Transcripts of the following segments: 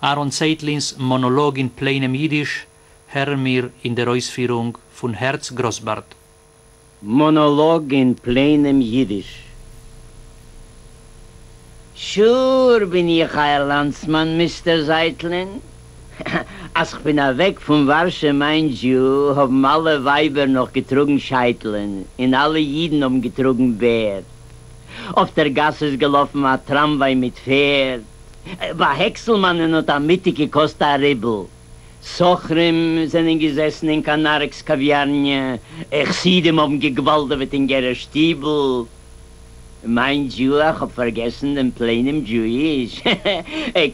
אהרן צייטלינ'ס מאנאלאג אין פלעינעם אידיש הערן מיר אין דער אויספירונג פון הערץ גראסבארד. מאנאלאג אין פלעינעם אידיש. שור בין איך אייער לאנדסמאן מיסטער זייטלין. אז כ'בין אוועק פון ווארשע מיינד יו האבן אלע ווייבער נאך געטראגן שייטלען און אלע אידן האבן געטראגן בערד. אויף דער גאס איז געלאפן א טראמוויי מיט פערד. ביי העקסלמאנען האט א מיטאג געקאסט א רובל. סוחרים זענען געזעסן אין קאנאריק'ס קאוויארניע, חסידים האבן געגוואלדעוועט אין גערער שטיבל. מיינד יו איך האב פארגעסן דעם פלעינעם דזשואיש,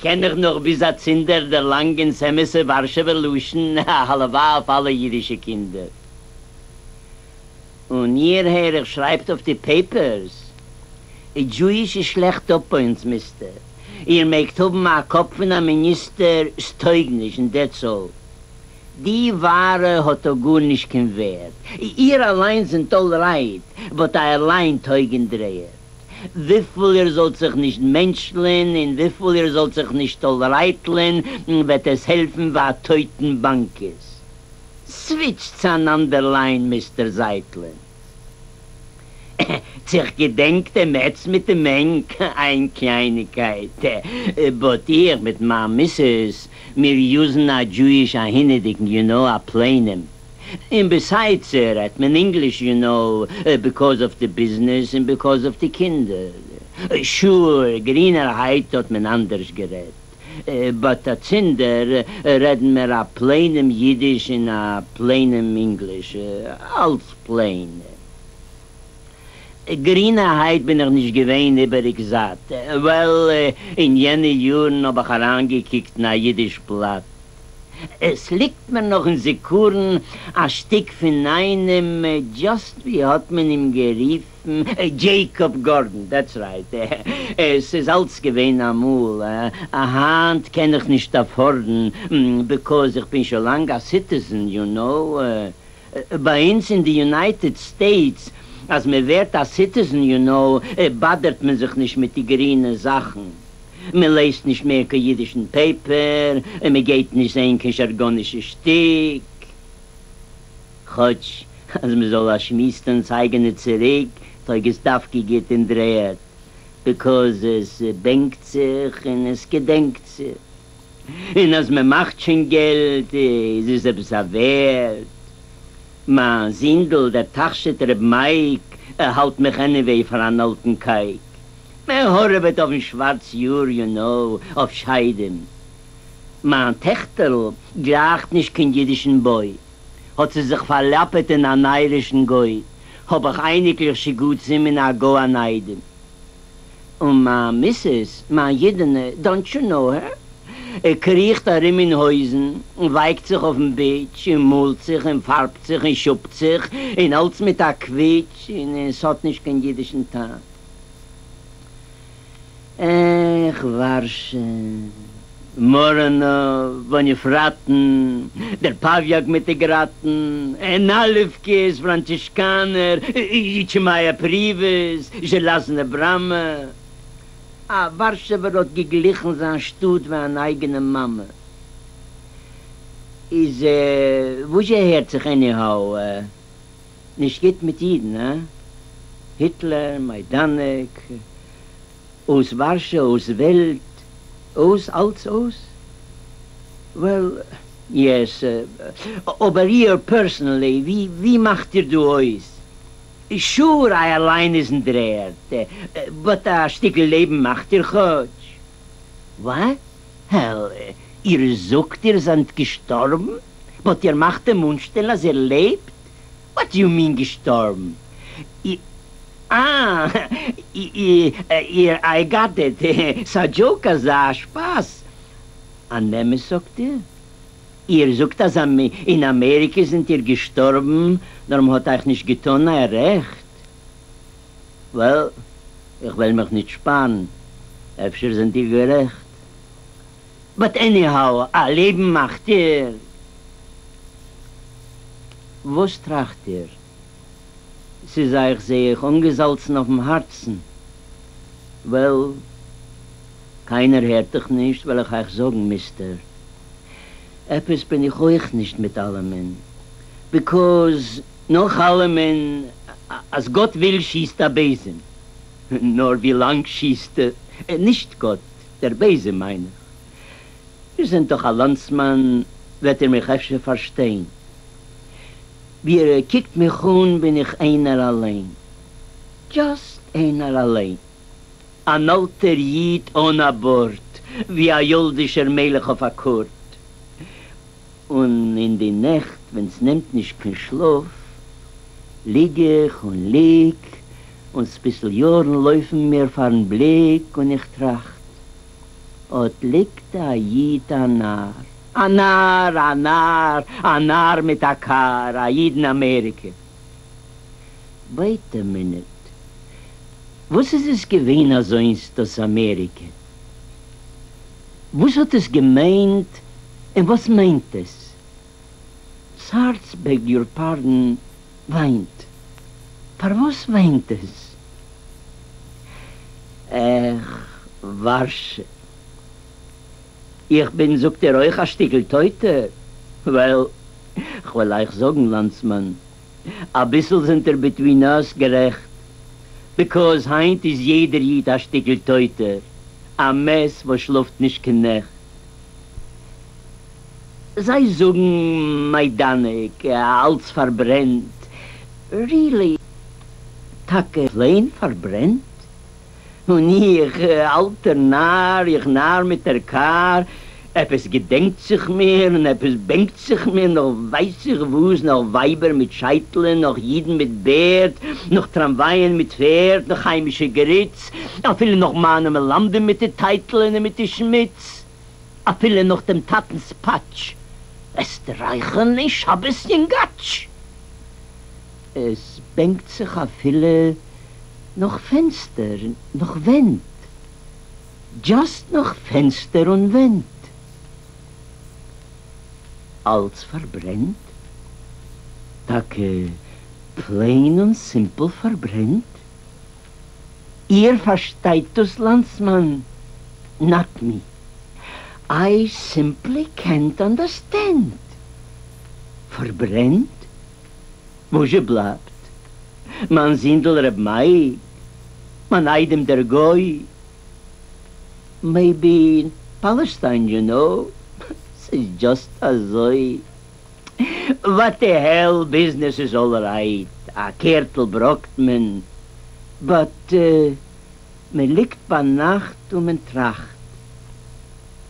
קען איך נאך ביז אצינדער דערלאנגען ס'אמת'ע ווארשעווער לשון, הלוואי אויף אלע אידישע קינדער. און איר הער איך שרייבט אויף די פעיפערס, דזשואיש איז שלעכט אפ ביי אונז מיסטער, איר מעגט האבן א קאפ פון א מיניסטער, ס'טויג נישט און דעטס אלל. די ווארע האט דא גארנישט קיין ווערד, איר אליין זענט אלרייט, באט אייער ליין טויג אין דר'ערד. וויפיל איר זאלט זיך נישט מענטשלען און וויפיל איר זאלט זיך נישט אלרייטלען וועט עס העלפן ווי א טויטן באנקעס. סוויטש צו אן אנדער ליין מיסטער זייטלין. צו איך געדענק דעם עץ מיט די מענק, איין קלייניקייט, באט איך מיט מיין מיסעס מיר יוזן א דזשואיש א הינעדיגן יו נאו א פלעינעם, און ביסיידס רעדט מען אינגליש יו נאו ביקאוז אוו די ביזנעס און ביקאוז אוו די קינדער, שור גרינערהייט האט מען אנדערש גערעדט. באט אצינדער רעדן מיר א פלעינעם אידיש און א פלעינעם אינגליש, אלץ פלעין. גרינערהייט בין איך נישט געווען איבעריג זאט, וועל, אין יענע יארן האב איך אריינגעקוקט אין א אידיש בלאט, עס ליגט מיר נאך אין זיכרון א שטיק פון איינעם, דזשאסט ווי האט מען אים גערופן? דזשעיקאב גארדאן, דעטס רייט, עס איז אלץ געווען אמאל, היינט קען איך נישט אפארדן ביקאוז איך בין שוין לאנג א סיטיזען יו נאו, ביי אונז אין די יונייטעד סטעיטס אז מען ווערט א סיטיזען יו נאו באדערט מען זיך נישט מיט די גרינע זאכן, מען לעזט נישט מער קיין אידישן פעיפער און מען גייט נישט זעהן קיין זשארגאנישע שטיק. כאטש אז מ'זאל א שמועס טון ס'אייגענע צוריק, טויג עס דווקא גוט אין דר'ערד, ביקאוז עס בענקט זיך און עס געדענקט זיך. און אז מ'מאכט שוין געלט איז עס עפעס א ווערד. מיין זונדל דער תכשיט ר' מייק האלט מיך עניוועי פאר אן אלטן קייק. מ'הארעוועט אויפן שווארץ יאר יו נאו, אויף שדים. מיין טעכטערל גלייכט נישט קיין אידישן בוי. האָט זי זיך פֿאַרליאַפּעט אין אַן אײַרישן גױ, האָב איך אײניקלעך שקצים און אַ גױ אַן אײדעם. און מײַן מיסעס, מײַן ייִדענע, דאָנט יו נאָו הער? קריכט אַרום אין הױזן און װײקט זיך אױפֿן ביטש און מאָלט זיך און פֿאַרבט זיך און שופּט זיך, און אַלץ מיט אַ קװיטש, און ס'האָט נישט קײן ייִדישן טעם. עך, ווארשע, מוראנאוו, באניפראטן, דער פאוויאק מיט די גראטן, נאלעווקעס, פראנצישקאנער, איטשע-מאיר פריוועס, זשעלאזנע בראמע. א ווארשעווער האט געגליכן זיין שטאט ווי אן אייגענע מאמע. איז וואזשע הערט זיך עניהאו? נישט גוט מיט אידן, הא? היטלער, מיידאנעק, אויס ווארשע, אויס וועלט, אויס, אלץ אויס? וועל, יעס, אבער איר פערסענלי, ווי ווי מאכט איר דא אויס? שור, אייער ליין איז אין דר'ערד, באט א שטיקל לעבן מאכט איר כאטש? וואט? העל, איר זאגט איר זענט געשטארבן, באט איר מאכט דעם אנשטעל אז איר לעבט? וואט יו מין געשטארבן? אה, איי גאט איט, ס'א דזשאוק אזא, א שפאס. אן אמת זאגט איר? איר זאגט אז אין אמעריקע זענט איר געשטארבן נאר מ'האט אייך נישט געטאן אייער רעכט? וועל, איך וועל מיך נישט שפארן, אפשר זענט איר גערעכט. באט עניהאו, א לעבן מאכט איר? וואס טראכט איר? ס'איז אייך, זעה איך, אנגעזאלצן אויפן הארצן. וועל. קיינער הערט דאך נישט, וועל איך אייך זאגן, מיסטער. עפעס בין איך אויך נישט מיט אלעמען. ביקאוז נאך אלעמען, אז גאט וויל שיסט א בעזעם. נאר ווי לאנג שיסט ער? נישט גאט, דער בעזעם מיין איך. איר זענט דאך א לאנדסמאן, וועט איר מיך אפשר פארשטיין. ווי איר קוקט מיך אן בין איך איינער אליין. דזשאסט איינער אליין. אן אלטער איד אן א בארד, ווי א יאלדישער מלך אויף א קאורט. און אין די נעכט ווען ס'נעמט נישט קיין שלאף, ליג איך און ליג, און ס'ביסל יארן לויפן מיר פארן בליק, און איך טראכט, אט ליגט א איד א נאר, א נאר, א נאר, א נאר מיט א קאר, א איד אין אמעריקע. וועיט א מינוט, וואס איז עס געווען אזוינס דאס אמעריקע? וואס האט עס געמיינט און וואס מיינט עס? ס'הארץ בעג יור פארדן וויינט. פארוואס וויינט עס? עך, ווארשע. איך בין, זאגט איר, אויך א שטיקל טויטער? וועל, כ'וועל אייך זאגן, לאנדסמאן, אביסל זענט איר ביטווין אס גערעכט, ביקאוז היינט איז יעדער איד א שטיקל טויטער, א מת וואס שלאפט נישט קיין נעכט. זיי זאגן מיידאנעק, אלץ פארברענט, רילי? טאקע פלעין פארברענט? און איך, אַלטער נאַר, איך נאַר מיט דער קאַר, עפּעס געדענקט זיך מיר און עפּעס בענקט זיך מיר נאָך ווייס איך וואָס, נאָך ווייבער מיט שייטלען, נאָך יידן מיט בערד, נאָך טראַמווייען מיט פערד, נאָך היימישע גריץ, אַפילו נאָך מיינע מלמדים מיט די טייטלען און מיט די שמיץ, אַפילו נאָך דעם טאַטנס פּאַטש, עסטרייכער אין שבת יונגאַטש. עס בענקט זיך אפילו נאך פענסטער, נאך ווענט. דזשאסט נאך פענסטער און ווענט. אלץ פארברענט? טאקע פלעין און סימפל פארברענט? איר פארשטייט דאס לאנדסמאן? נאט מי. איי סימפלי קענט אנדערסטענד. פארברענט? וואזשע בלייבט? מיין זונדל ר' מייק? מיין איידעם דער גוי? מעיבי אין פאלעסטיין יו נאו, ס'איז דזשאסט אזוי. וואט די העל, ביזנעס איז אלרייט, א קערטל בראקט מען, באט מען ליגט ביינאכט און מען טראכט,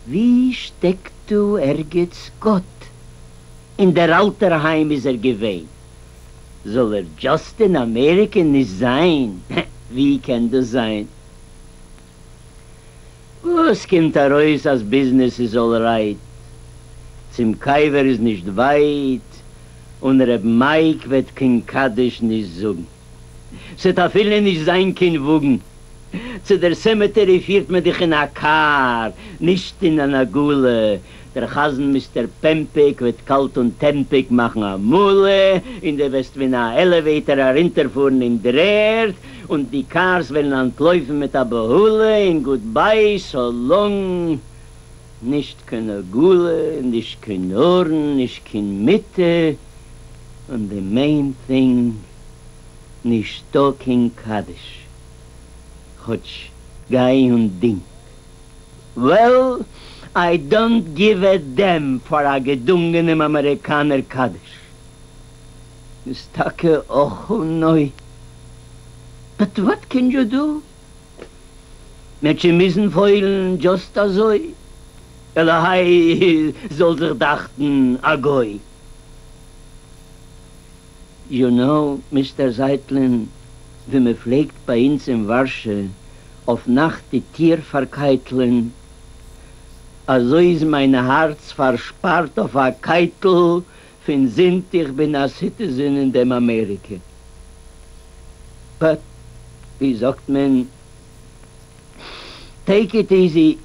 ווי שטעקט דא ערגעץ גאט? אין דער אלטער היים איז ער געווען, זאל ער דזשאסט אין אמעריקע נישט זיין? ווי קען דאס זיין? וואס קומט ארויס אז ביזנעס איז אלרייט, צום קבר איז נישט ווייט, און ר' מייק וועט קיין קדיש נישט זאגן. ס'וועט אפילו נישט זיין קיין וואגן. צו דער סעמעטערי פירט מען דיך אין א קאר, נישט אין אן עגלה. דער חזן מיסטער פעמפיק וועט קאלט און טעמפיק מאכן א מלא, און דו וועסט ווי אין א עלעוועיטאר ארונטערפארן אין דר'ערד, און די קארס וועלן אנטלויפן מיט א בהלה, און גודביי, סאו לאנג. נישט קיין עגלה, נישט קיין ארון, נישט קיין מיטה, און די מעין טינג, נישטא קיין קדיש, כאטש גיי און דינג. וועל, איי דאנט גיוו ע דעם פאר א געדונגענעם אמעריקאנער קדיש. איז טאקע אך און אוי. באט וואט קען יו דו? מ'עט שוין מוזן פועל'ן דזשאסט אזוי, עלעהיי זאל זיך דאכטן א גוי. יו נאו, מיסטער זייטלין, ווי מ'פלעגט ביי אונז אין ווארשע אויף נאכט די טיר פארקייטלען, אזוי איז מיין הארץ פארשפארט אויף א קייטל פון זינט איך בין א סיטיזען אין דעם אמעריקע. באט ווי זאגט מען, טעיק איט איזי,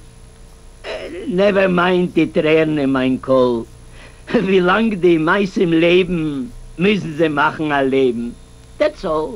נעווער מיינד די טרערן אין מיין קול, ווילאנג די מתים לעבן מוזן זיי מאכן א לעבן, דעטס אלל.